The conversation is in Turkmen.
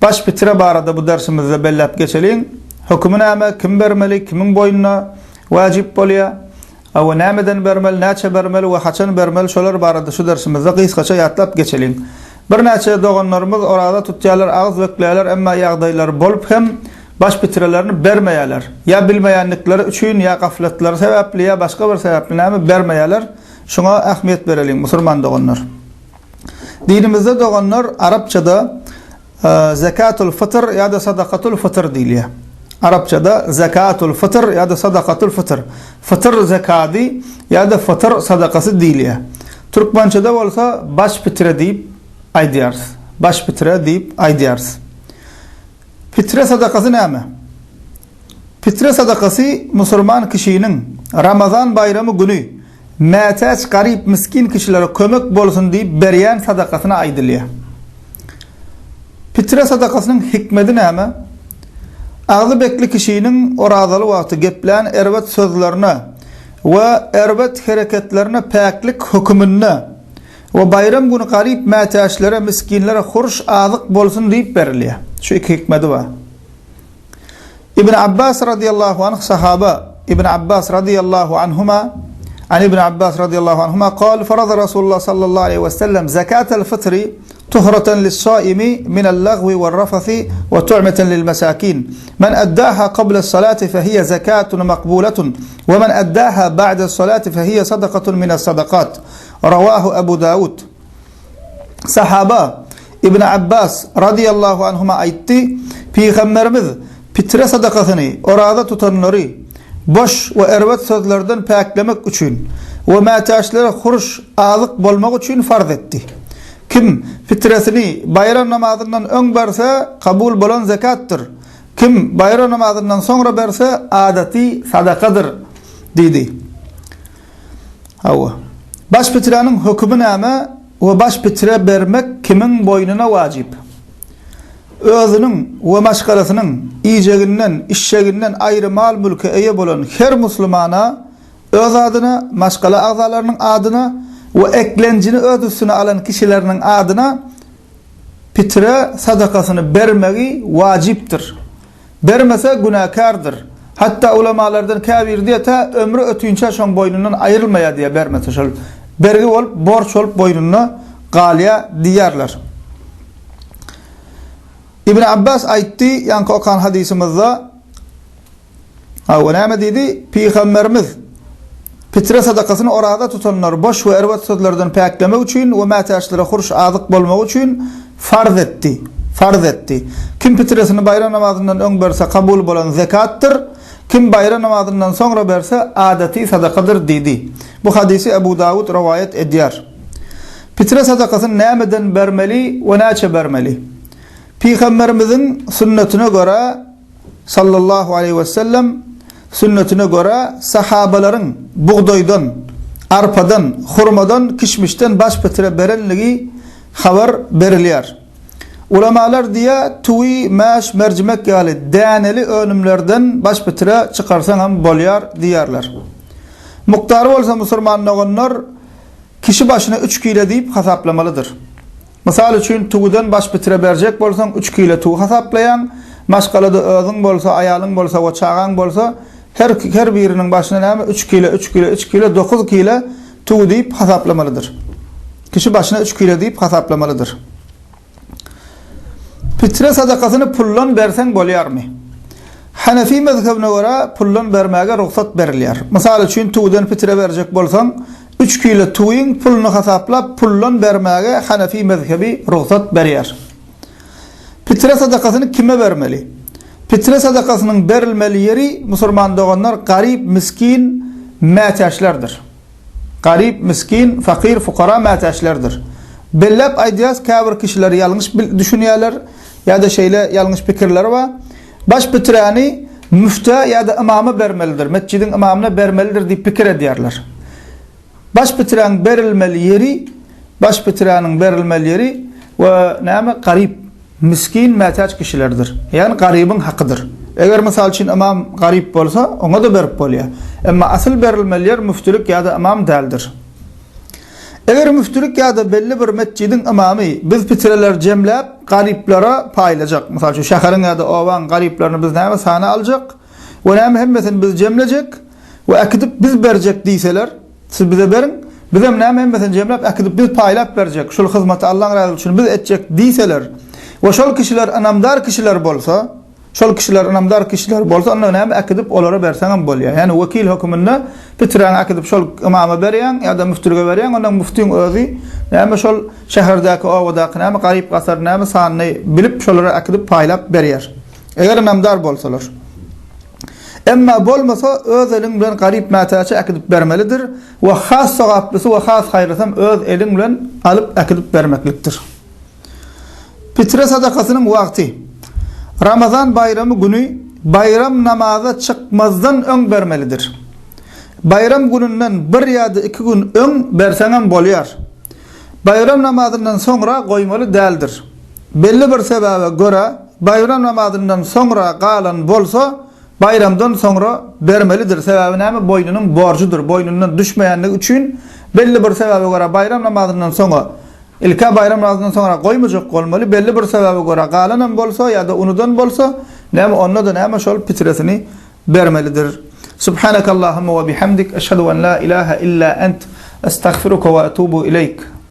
Baş pitre barada bu dersimizde belläp geçeliň. Hökümi näme, kim bermeli, kimiň boýnuna wajyp bolýar? Hawa, nämeden bermeli, näçe bermeli we haçan bermeli şolar barada şu dersimizde gysgaça ýatlap geçeliň. Birnäçe doganlarymyz oraza tutýarlar, agyz bekleýärler, emma ýagdaýlary bolup hem baş pitrelerini bermeýärler. Ýa bilmeýändikleri üçin, ýa gaflatlary sebäpli, ýa başga bir sebäpli näme bermeýärler. Şuňa ähmiýet bereliň, musulman doganlar. Dinimizde doganlar arapçada Zekatul fytr ýa-da sadakatul fytr diýilýär. Arapçada zekatul fytr ýa-da sadakatul fytr. Fytr zekady ýa-da fytr sadakasy diýilýär. Türkmençede bolsa baş pitre diýip aýdýarys. Baş pitre diýip aýdýarys. Pitre sadakasy näme? Pitre sadakasy musulman kişiniň Ramazan baýramy güni mätäç garyp miskin kişilere kömek bolsun diýip berýän sadakasyna aýdylýar. Pitre sadakasynyň hikmedi näme? Agzy bekli kişiniň orazaly wagty geplän erbet sözlerine we erbet hereketlerine päklik höküminde we baýram güni garyp mätäçlere miskinlere huruş azyk bolsun diýip berilýär. Şu iki hikmedi bar. Ibn Abbas radiyallahu anh sahaba Ibn Abbas radiyallahu anhuma An Ibn Abbas radiyallahu anhuma kal farada Resulullah sallallahu aleyhi ve sellem zekatel fıtri tuhratan lis-saimi min el-lagwi we'r-rafathi ve tu'meten lil-mesakin. Men eddaha qabla as-salati fehiye zekatun makbuletun ve men eddaha ba'de as-salati fehiye sadakatun min as-sadakat. Rawahu Ebu Davud. Sahaba Ibn Abbas radyýallahu anhuma aýtdy, Pygamberimiz pitre sadakasyny oraza tutanlary boş we erbet sözlerden päklemek üçin we mätäçlere huruş, azyk bolmagy üçin farz etdi. Kim pitresini baýram namazyndan öň berse, kabul bolan zekatdyr. Kim baýram namazyndan soňra berse, adaty sadakadyr diýdi. Hawa. Baş piträniň hökümi näme we baş pitre bermek kimiň boýnuna wajyp? Özüniň we maşgalasynyň iýjeginden, içjeginden aýry mal-mülke eýe bolan her musulmana öz adyna, maşgala agzalarynyň adyna we eklenjini öz üstüne alan kişileriniň adyna pitre sadakasyny bermegi wajypdyr. Bermese günäkärdir. Hatda ulamalardan käbiri diýýär, tä ömri ötünçä şoň boýnundan aýrylmaýar diýýär bermese şol bergi bolup, borç bolup boýnunda galýar diýýärler. Ibn Abbas aýtdy, ýaňky okan hadysymyzda, Hawa, näme diýdi? Pygamberimiz pitre sadakasyny oraza tutanlary boş we erbet sözlerden päklemek üçin we mätäçlere hurş azyk bolmagy üçin farz etdi. Farz etdi. Kim pitresini baýram namazyndan öň berse kabul bolan zekatdyr, kim baýram namazyndan soňra berse adaty sadakadyr diýdi. Bu hadysy Ebu Dawud rowaýat edýär. Pitre sadakasyny nämeden bermeli we näçe bermeli? Pygamberimiziň sünnetine görä sallallahu aleýhi we sellem, sünnetine görä, sahabalaryň bugdaýdan, arpadan, hurmadan, kişmişden baş pitre berenligi habar berilýär. Ulamalar diýýär, tüwi, mäş, merjimek ýaly däneli önümlerden baş pitre çykarsaňam bolýar diýýärler. Mukdary bolsa musurman doganlar kişi başyna üç kile diýip hasaplamalydyr. Mysal üçin, tüwüden baş bitire berjek bolsaň, üç kile tüwi hasaplaýaň. Maşgalada özüň bolsa, aýalyň bolsa we çagaň bolsa, her her biriniň başyna näme, üç kile, üç kile, üç kile, dokuz kile tüwi diýip hasaplamalydyr. Kişi başyna üç kile diýip hasaplamalydyr. Pitre sadakasyny puldan berseň bolýarmy? Hanefi mezhebine görä puldan bermäge rugsat berilýär. Mysal üçin tüwüden pitre berjek bolsaň, üç kile tüwiň puluny hasaplap puldan bermäge Hanefi mezhebi rugsat berýär. Pitre sadakasyny kime bermeli? Pitre sadakasynyň berilmeli ýeri musulman doganlar garyp, miskin, mätäçlerdir. Garyp, miskin, fakyr, fukara mätäçlerdir. Belläp aýdýas, käbir kişiler ýalňyş düşünýärler ýa-da şeýle ýalňyş pikirleri bar. Baş piträni müftä ýa-da ymama bermelidir, metjidiň ymamyna bermelidir diýip pikir edýärler. Baş piträň berilmeli ýeri, baş piträniň berilmeli ýeri we näme garyp, miskin, mätäç kişilerdir. Ýagny garybyň hakydyr. Eger mysal üçin ymam garyp bolsa, oňa-da berip bolýar. Emma asyl berilmeli ýer müftülik ýa-da ymam däldir. Eger müftülik ýa-da belli bir metjidiň ymamy biz pitreleri jemläp garyplara paýlajak, mysal üçin şäheriň ýa-da obaň garyplaryny biz näme sana aljak we näme hemmesini biz jemlejek we äkidip biz berjek diýseler, siz bize beriň, bizem näme hemmesini jemläp äkidip biz paýlap berjek, şul hyzmaty Allaň razylygy üçin biz etjek diýseler we şol kişiler ynamdar kişiler bolsa, Şol kişiler ynamdar kişiler bolsa, onda näme äkidip olara berseňem bolýar. Ýagny wekil höküminde piträňi äkidip şol ymama berýäň ýa-da müftülige berýäň, onda müftiň özi näme şol şäherdäki, obadaky näme garyp-gasar näme sanyny bilip şolara äkidip paýlap berýär. Eger ynamdar bolsalar. Emma bolmasa öz eliň bilen garyp-mätäçe äkidip bermelidir we has sogaplysy we has haýyrlysam öz eliň bilen alyp äkidip bermeklikdir. Pitre sadakasynyň wagty, Ramazan baýramy güni baýram namaza çykmazdan öň bermelidir. Baýram gününden bir ýa-da iki gün öň berseňem bolýar. Baýram namazyndan soňra goýmaly däldir. Belli bir sebäbe görä baýram namazyndan soňra galan bolsa, baýramdan soňra bermelidir. Sebäbi näme? Boýnunyň borjudyr. Boýnundan düşmeýänligi üçin belli bir sebäbe görä baýram namazyndan soňa Ilk-ä baýram namazyndan soňra goýmajak bolmaly, belli bir sebäbe görä galanam bolsa ýa-da unudan bolsa, näme onda-da näme şol pitresini bermelidir. Subhanakallahumma we bihamdik, eşhedü en la ilaha illa ent, estagfiruka we etubu ileýk.